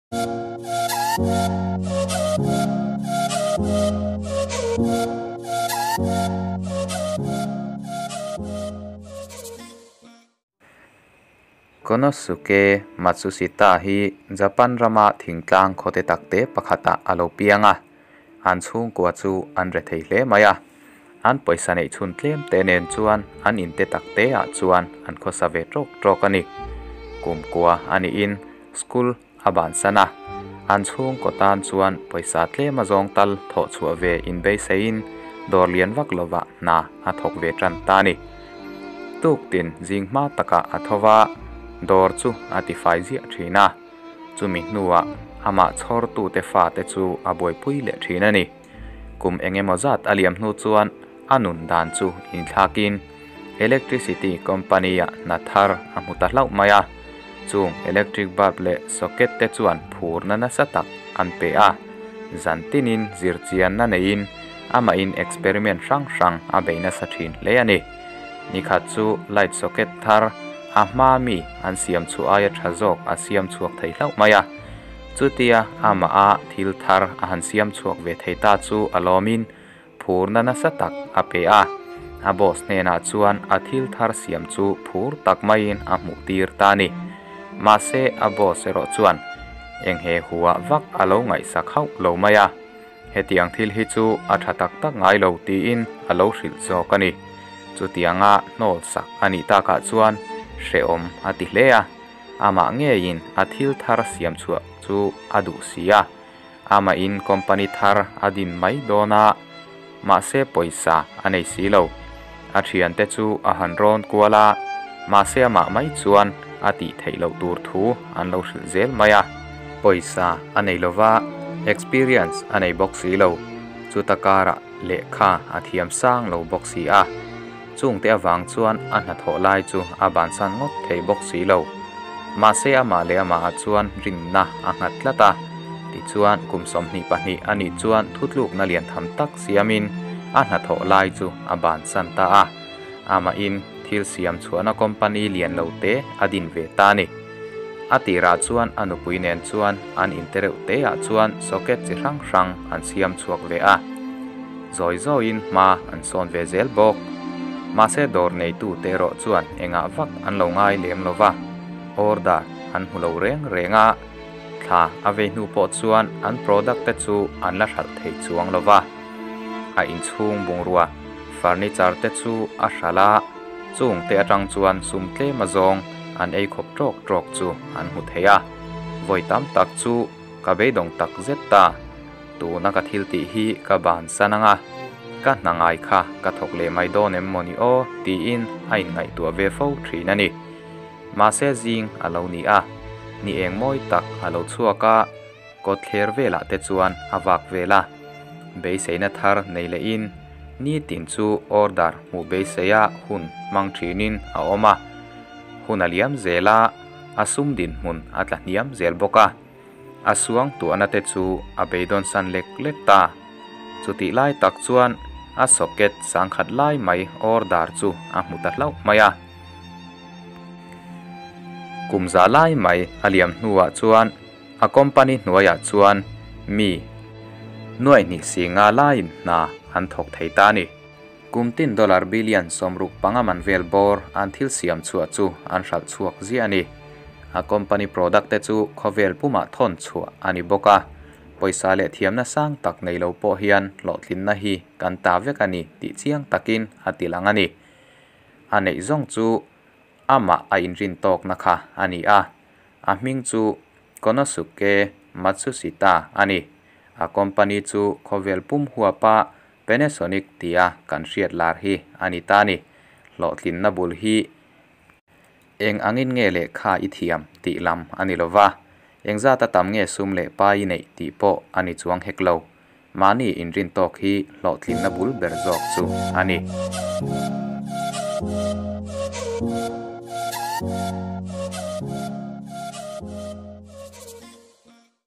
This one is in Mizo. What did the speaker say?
Konosuke Matsushita hi Japan rama thingtlang khawte takte pakhatah a lo piang a, an chhungkua chu an re thei hle mai a, an pawisa neih chhun tlem te nen chuan an inte takte ah chuan an khawsa ve tawk tawk a ni. Kumkua a niin school a bansan a, an chhungkaw tan chuan pawisa tlem a zawng tal thawh chhuah ve inbeiseiin dawr lian vak lovah hna a thawk ve tan ta a ni. Tuktin zing hma takah a tho va, dawr chu a tifai ziah thin a, chumi hnuah amah chhawrtute fate chu a buaipui leh thin a ni. Kum eng emaw zat a liam hnu chuan a nun dan chu inthlakin electricity company-ah hna thar a hmu ta hlauh mai a, chung electric bulb leh socket te chuan phurna nasa tak an pe a, zan tinin zirchianna neiin amahin experiment hrang hrang a bei nasa thin hle a ni. Nikhat chu light socket thar a hma mi an siam chhuah aia tha zawk a siam chhuak thei hlauh mai a, chutia amaha thil thar a han siam chhuak ve thei ta chu a lawmin phurna nasa tak a pe a, a boss hnenah chuan a thil thar siam chu phur tak maiin a hmuh tir ta a ni. Mahse a boss erawh chuan eng he huah vak a lo ngaihsak hauh lo mai a, hetiang thil hi chu a tha tak tak ngai lo tiin a lo hrilh zawk a ni. Chutianga hnawl sak a nih takah chuan hrehawm a ti hle a, amah ngeiin a thil thar siam chhuah chu a duh si a. Amahin company thar a din mai dawn a, mahse pawisa a nei si lo. A thiante chu a han rawn kual a, mahse amah mai chuan a tih theih loh tur thu an lo hrilh zel mai a. Pawisa a nei lo va, experience a nei bawk si lo, chuta karah lehkha a thiam sang lo bawk si a. Chungte avang chuan a hnathawh lai chu a bansan ngawt thei bawk si lo. Mahse amah leh amahah chuan rinna a nghat tlat a, tichuan kum 22 a nih chuan thutlukna lian tham tak siamin a hnathawh lai chu a bansan ta a. Amahin thil siam chhuahna company lian lo te a din ve ta a ni. A tirah chuan a nupui nen chuan an inte reuh te ah chuan socket chi hrang hrang an siam chhuak ve a. Zawi zawiin hma an sawn ve zel bawk. Mahse dawr neitu te erawh chuan engah vak an lo ngai lem lo va, order an hmu lo reng reng a, thla a vei hnu pawh chuan an product te chu an la hralh thei chuang lo va. A inchhung bungrua, furniture te chu a hralh a, chung te atang chuan sum tlem azawng an ei khawp tawk tawk chu an hmu thei a. Vawi tam tak chu ka beidawng tak zet ta. Tuna ka thil tih hi ka bansan ang a, ka hna ngai kha ka thawk leh mai dawn em mawni aw tiin a inngaihtuah ve fo thin a ni. Mahse zing a lo ni a, ni eng mawi tak a lo chhuak a, kawtthler velah te chuan a vak vel a. Beiseina thar nei lehin nitin chu order hmuh beiseia hun hmang thinin a awm a. Hun a liam zel a, a sum dinhmun a tla hniam zel bawk a. A suang tuahna te chu a beidawn san lek lek ta. Chutih lai tak chuan a socket sangkhat lai mai order chu a hmu ta hlauh mai a. Kum za lai mai a liam hnuah chuan a company hnuaiah chuan mi nuaihnih si nga laiin hna an thawk thei ta a ni. Kum tin dollar billion 65 man vel bawr an thil siam chhuah chu an hralh chhuak ziah a ni. A company product te chu khawvel pumah thawn chhuah a ni bawk a, pawisa leh thiamna sang tak nei lo pawh hian hlawhtlinna hi kan ta vek a ni tih chiang takin a ti lang a ni. A neih zawng chu amah a inrin tawkna kha a ni a, a hming chu Konosuke Matsushita a ni. A company chu khawvel pum huapa Panasonic tia kan hriat lar hi a ni ta a ni. Hlawhtlinna bul hi eng angin nge lehkha i thiam tih lam a ni lo va, eng zata tam nge sum leh pa i neih tih pawh a ni chuang hek lo. Mahni inrin tawk hi hlawhtlinna bul ber zawk chu a ni.